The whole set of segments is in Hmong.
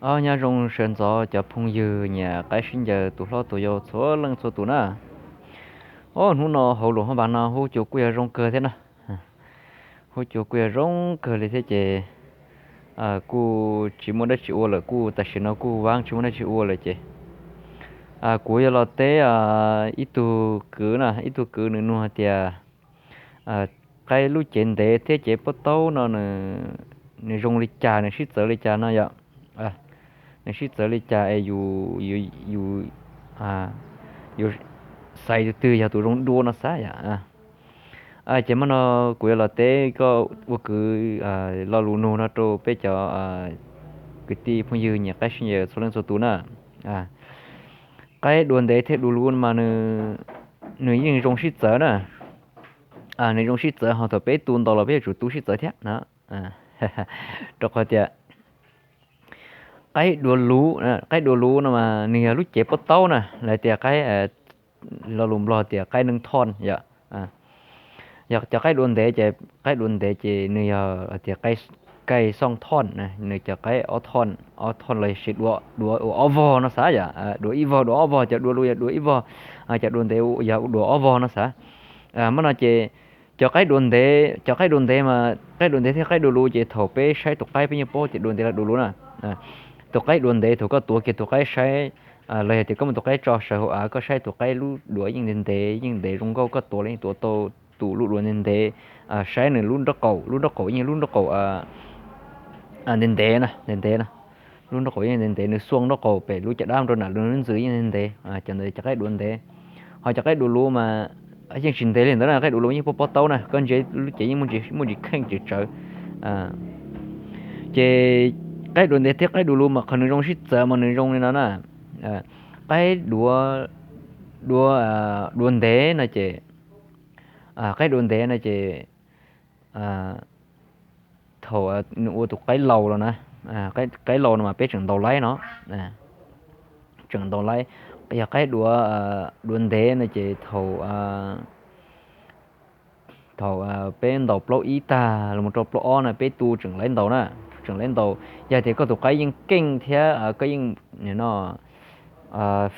Ob, nyob zoo sawv ntxov cov phooj ywg nyiam qaib sib ncaws tus hlob tus yau txhua leej txhua tus na. Ob, hnub no hauv lus hauv pas no hub cua kuj yog zoo kawg thiab na. Hub cua kuj yog zoo kawg li thiab ces kuj tsis muaj dab tsi ua lawm, kuj tam sim no kuj vab tsis muaj dab tsi ua lawm ces kuv yuav los teb ib tug kwv na, ib tug kwv nws nug hais tias qaib lub cev ntev thiab cev pob taub no nws zoo li cas, nws sib txawv li cas no yom. Nws sib txawv li cas es yus, yus xaiv tus twg yog tus zoo dua no xav yom. Ces hmo no kuv yuav los teb koj ua kwv lo lus nug no rau peb cov kwv tij phooj ywg nyiam qaib sib ncaws txhua leej txhua tus na. Qaib dua ntev thiab dua luv mas nws yeej zoo sib txawv na. Nws zoo sib txawv ho thaum peb tu ntaus los peb yuav tsum tu sib txawv thiab na. Rau qhov tias qaib dua luv, qaib dua luv no mas nws yog lub cev pob taub na, los tias qaib, lo lus Nplog tias qaib neeg thoj yom. Yog cov qaib dua ntev ces qaib dua ntev ces nws yog tias qaib xooj thoj, nws cov qaib ob thoj, ob thoj los sis dua, dua ua ob vog no xav yom. Dua ib vog, dua ob vog, cov dua luv yog dua ib vog, cov dua ntev yog dua ob vog no xav. Hmo no ces cov qaib dua ntev, cov qaib dua ntev mas qaib dua ntev thiab qaib dua luv ces thaum peb saib tus qaib peb yeej paub tias dua ntev los dua luv na. Tus qaib dua ntev thaum koj tuav kiag tus qaib saib, los yog tias koj muab tus qaib tso sawv hauv av koj saib tus qaib lub duav yeej ntev ntev, yeej ntev zoo nkauj, koj tuav los yeej tuav tau tus lub duav ntev ntev, saib nws lub nraub qaum, lub nraub qaum yeej lub nraub qaum ntev ntev na, ntev ntev na. Lub nraub qaum yeej ntev ntev, nws xuaj nraub qaum pem lub caj dab rau nram lub ntxwv yeej ntev ntev, cov ntawd cov qaib dua ntev. Ho cov qaib dua luv mas yeej tsis ntev li ntawd na, qaib dua luv yeej pob pob taub na, koj ntsia lub cev yeej muaj ntsis kheej tsawv tsawv. Ces qaib dua ntev thiab qaib dua luv mas qhov nws zoo sib txawv mas nws zoo li no na. Qaib dua, dua, dua ntev no ces, qaib dua ntev no ces thaum nws ua tus qaib laus los na, qaib laus no mas peb tseem ntaus laib no, tseem ntaus laib. Yog qaib dua, dua ntev no ces thaum, thaum peb ntaus plaub ib tag los mus rau plaub ob no peb tu tseem laib ntaus na, tseem laib ntaus. Yog tias koj tus qaib yeej keej thiab koj yeej no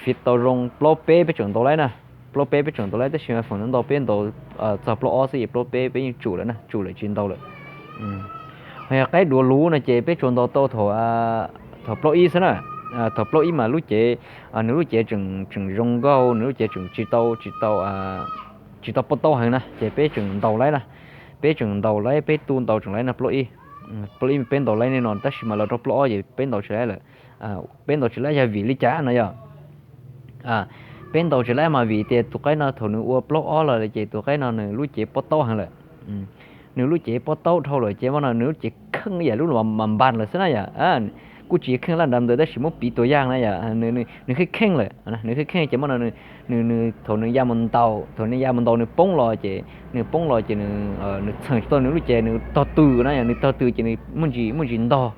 fiv tau zoo, plaub peb peb tseem ntaus laib na, plaub peb peb tseem ntaus laib, tab sis mas feem ntau peb ntaus txog plaub ob xwb ces plaub peb peb yeej tsum lawm na, tsum lawm tsis ntaus lawm. Ho yog qaib dua luv no ces peb tsuas ntaus tau thaum, thaum plaub ib xwb na. Thaum plaub ib mas lub cev, nws lub cev tseem, tseem zoo nkauj, nws lub cev tseem tsis tau, tsis tau, tsis tau pob taub heev na ces peb tseem ntaus laib na. Peb tseem ntaus laib, peb tu ntaus tseem laib no plaub ib. Plaub ib peb ntaus laib li no tab sis mas los rau plaub ob ces peb ntaus tsis laib lawm. Peb ntaus tsis laib yog vim li cas no yog, peb ntaus tsis laib mas vim tias tus qaib no thaum nws ua plaub ob los ces tus qaib no nws lub cev pob taub heev lawm. Nws lub cev pob taub dhau lawm ces hmo no nws lub cev kheej ib yam lub mas npas lawm xwb na yom. Kuj tsis kheej laj nrad ntawd tab sis muab piv tua yaj na yom, nws kheej kheej lawm, nws kheej kheej ces hmo no nws, nws thaum nws ya mus ntaus, thaum nws ya mus ntaus nws poob los ces, nws poob los ces nws, nws txheem tsis tau nws lub cev, nws tog tw na yom, nws tog tw ces nws muaj ntsis, muaj ntsis ntog,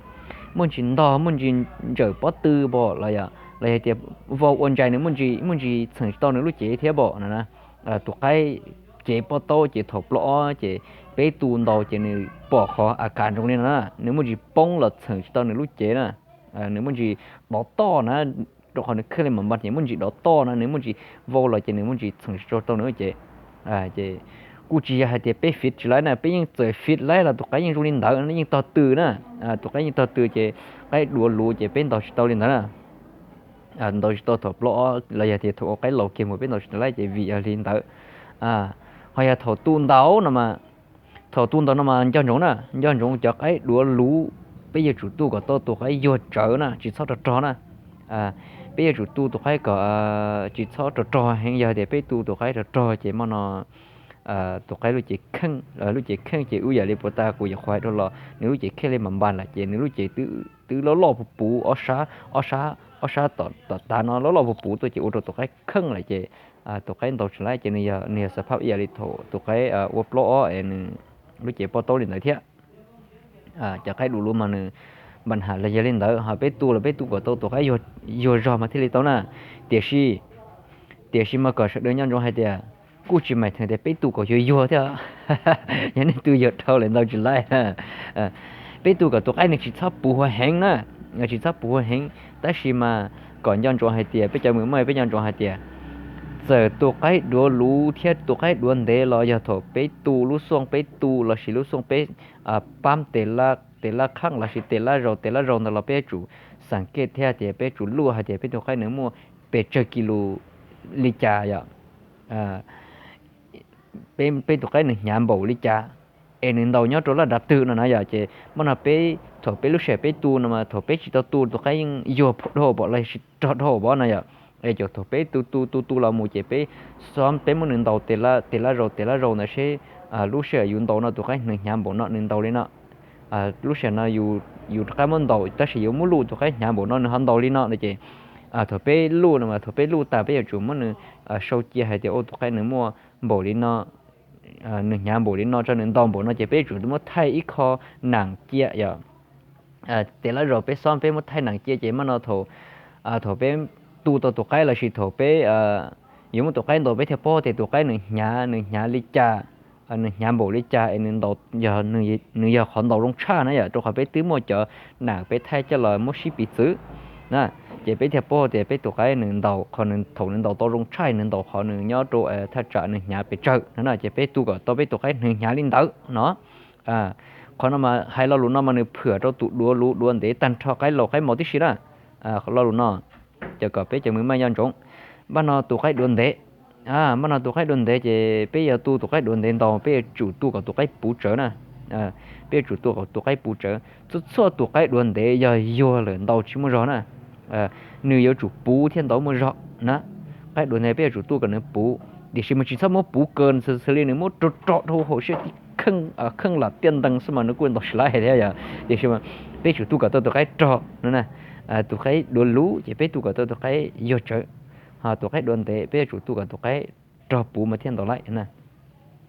muaj ntsis ntog, muaj ntsis ntsawm pob tw pom los yog, los yog tias vau ua ntsais nws muaj ntsis, muaj ntsis txheem tsis tau nws lub cev thiab pom no na. Tus qaib cev pob taub ces thaum plaub ob ces peb tu ntaus ces nws pom qhov a kav nroos li no na, nws muaj ntsis poob los txheem tsis tau nws lub cev na. Nws muaj ntsis dov toj na, rau qhov nws kheej li mas npas ces muaj ntsis dov toj na, nws muaj ntsis vau los ces nws muaj ntsis txheem tsis tau nws lub cev. Ces kuj tsis yog hais tias peb fiv tsis laib na, peb yeej txawm fiv laib los tus qaib yeej zoo li ntawd, yeej tog tw na. Tus qaib yeej tog tw ces qaib dua luv ces peb ntaus tsis tau li ntawd na. Ntaus tsis tau thaum plaub ob los yog tias thaum ua qaib laus kiag mus peb ntaus tsis tau laib ces vim yog li ntawd. Ho yog thaum tu ntaus no mas, thaum tu ntaus no mas nco ntsoov na, nco ntsoov cov qaib dua luv peb yuav tsum tu kom tau tus qaib yuag tsawv na, tsis txhob rog rog na. Peb yuav tsum tu tus qaib kom tsis txhob rog rog heev, yog tias peb tu tus qaib rog rog ces hmo no tus qaib lub cev kheej, lub cev kheej ces wb yam li puas tas kuv nyuam qhuav hais rau los nws lub cev kheej li mas npas lawm ces nws lub cev twb loj loj puv puv, ob sab, ob sab, ob sab tom tav no loj loj puv puv tuaj ces ua rau tus qaib kheej lawm ces tus qaib ntaus tsis laib ces nws yog, nws yog xav phab ib yam li thaum tus qaib ua plaub ob es nws lub cev pob taub li ntawd thiab. Cov qaib dua luv mas nws npa nham los yog li ntawd, ho peb tu los peb tu kom tau tus qaib yuag zog mas thiaj li tau na. Tiam sis, tiam sis mas kom sawv daws nco ntsoov hais tias kuj tsis meem theem tias peb tu kom yuag yuag thiab. Yog nej tu yuag dhau lawm ntaus tsis laib. Peb tu kom tus qaib nws tsis txhob puv huv heev na. tsis txhob puv huv heev, tab sis mas kom nco ntsoov hais tias peb cov mws maj peb nco ntsoov hais tias txawm tus qaib duav luv thiab tus qaib duav ntev los yog thaum peb tu lub xooj peb tu lossis lub xooj peb pab tes laj qhab lossis tes laj zaus tes laj zaus ntawd los peb yuav tsum xam kej thiab tias peb yuav tsum luj hais tias peb tus qaib nws muaj pes tsawg kis lus li cas yom, peb tus qaib nws hnyav npaum li cas, es nws ntaus nyob rau laj dav twg no na yom. Ces mas no peb thaum peb lub sij hawm peb tu no mas thaum peb tsis tau tu tus qaib yeej yuag dhau pom los sis rog dhau pom no yom. Es cov thaum peb tu tu tu tu los mus ces peb xob peb muab nws ntaus tes laj zaus tes laj zaus ntawd seb lub sij hawm yus ntaus no tus qaib nws hnyav npaum no nws ntaus li no. Lub sij hawm no yus rov qab muab ntaus tab sis yuav muab luj tus qaib hnyav npaum no nws ho ntaus li no no ces thaum peb luj no mas thaum peb luj tas peb yuav tsum muab nws sau cia hais tias ua tus qaib nws muaj npaum li no, nws hnyav npaum li no tso nws ntaus npaum no ces peb yuav tsum muab thaij ib qho nam cia yom. Tes laj zaus peb xob peb muab thaij nam cia ces mas no thaum thaum peb tu tau tus qaib lossis thaum peb yuav muab tus qaib ntaus peb thiaj paub tias tus qaib nws hnyav nws hnyav li cas, nws hnyav npaum li cas es nws ntaus, nws yog qhov ntaus zoo tshaj na yom, rau qhov peb twb muaj cov nam peb thaij coj los muab sib piv txwv na. Ces peb thiaj paub tias peb tus qaib nws ntaus qhov thaum nws ntaus tau zoo tshaj nws ntaus qhov nws nyob rau thaj tsam nws hnyav pes tsawg no na. Ces peb tu kom tau peb tus qaib nws hnyav li ntawd no. Qhov no mas hais lo lus no mas nws phwam rau tus duav luv duav ntev tag nrho qaib laus qaib mos tib si na. Lo lus no ces kom peb cov mws maj nco ntsoov. Mas no tus qaib duav ntev, mas no tus qaib duav ntev ces peb yog tu tus qaib duav ntev ntaus peb yuav tsum tu kom tus qaib puv tsawv na. Peb yuav tsum tu kom tus qaib puv tsawv, txhua txhua tus qaib duav ntev yog yuag lawm ntaus tsis muaj zog na. Nws yuav tsum puv thiaj ntaus muaj zog na. Qaib duav ntev peb yuav tsum tu kom nws puv, tiam sis mas tsis txhob muab puv kawg xws li nws muab rog rog dhau hauv siab tib kheej lam tiaj ntees xwb mas nws kuj ntaus tsis laib thiab yom. Tiam sis mas peb yuav tsum tu kom tau tus qaib rog no na. Tus qaib duav luv ces peb tu kom tau tus qaib yuag tsawv, ho tus qaib duav ntev peb yuav tsum tu kom tus qaib rog puv mas thiaj ntaus laib na.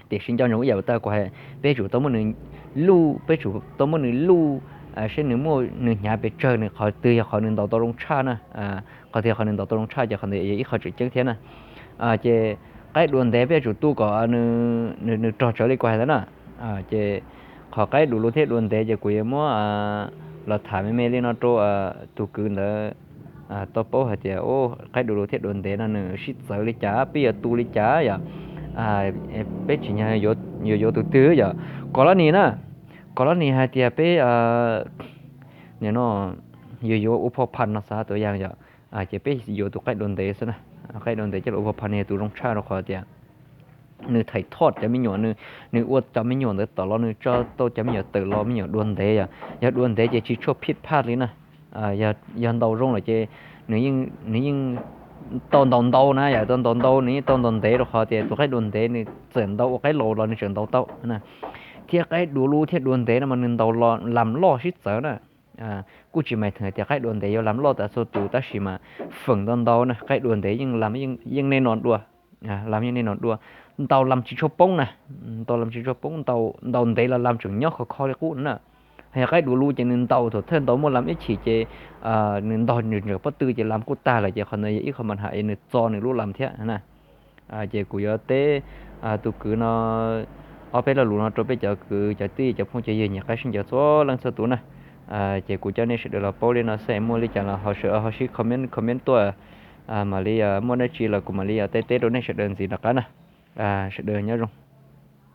Tiam sis nco ntsoov ib yam tas kuv hais, peb yuav tsum tau muab nws luj, peb yuav tsum tau muab nws luj seb nws muaj nws hnyav pes tsawg, nws qhov twg yog qhov nws ntaus tau zoo tshaj na. Qhov twg yog qhov nws ntaus tau zoo tshaj ces qhov ntawd yog ib qho tseem ceeb thiab na. Ces qaib duav ntev peb yuav tsum tu kom nws rog tsawv li kuv hais ntawd na. Ces qhov qaib duav luv thiab duav ntev ces kuv yuav muab los tham me me li no rau tus kwv ntawd tau paub hais tias qaib duav luv thiab duav ntev no nws sib txawv li cas peb yuav tu li cas yom. Peb tsim nyog yuav yuav tus twg yom. Kom lab nis na, kom lab nis hais tias peb no yuav yuav ua phoj phaj no xav tuam yas yom, ces peb yuav tus qaib duav ntev xwb na. Qaib duav ntev coj los ua phoj phaj no yog tus zoo tshaj rau qhov tias nws thaij thoj cov me nyuam, nws ua cov me nyuam ntawd tom los nws tso tau cov me nyuam tawm los me nyuam duav ntev yom. Yog duav ntev ces tsis tshua phij phaj li na. Yog ntaus zoo lawm ces nws yeej tau ntaus ntau na, yog tau ntaus ntau nws yeej tau ntaus ntev rau qhov tias tus qaib duav ntev nws txawm ntaus ua qaib laus los nws tseem ntaus tau. Thiab qaib duav luv thiab duav ntev no mas nws ntaus los lam loj sib txawv na. Kuj tsis meej theem tias qaib duav ntev yuav lam loj tas txhua tus tab sis mas feem ntau ntau na qaib duav ntev yeej lam yeej nej no dua, lam yeej nej no dua. Ntaus lam tsis tshua poob na, ntaus lam tsis tshua poob, ntaus ntev los lam tseem nyob khov kho li qub na. Yog qaib duav luv ces nws ntaus thaum thawj ntaus muaj lam ib chim ces nws ntog nws ntseem pob tw ces lam kuj tag lawm ces qhov ntawd yog ib qho mas ha es nws txo nws lub lam thiab na. Ces kuv yuav teb tus kwv no ob peb lo lus no rau peb cov kwv cov tij cov phooj cov ywg nyiam qab sib ncaws txhua leej txhua tus na. Ces kuv coj nej sawv daws los paub li no xwb, muaj li cas los ho sawv ho sib comment comment tuaj, mam li muaj dab tsi los kuv mam li teb teb rau nej sawv daws ntxiv tom qab na. Sawv daws nyob zoo.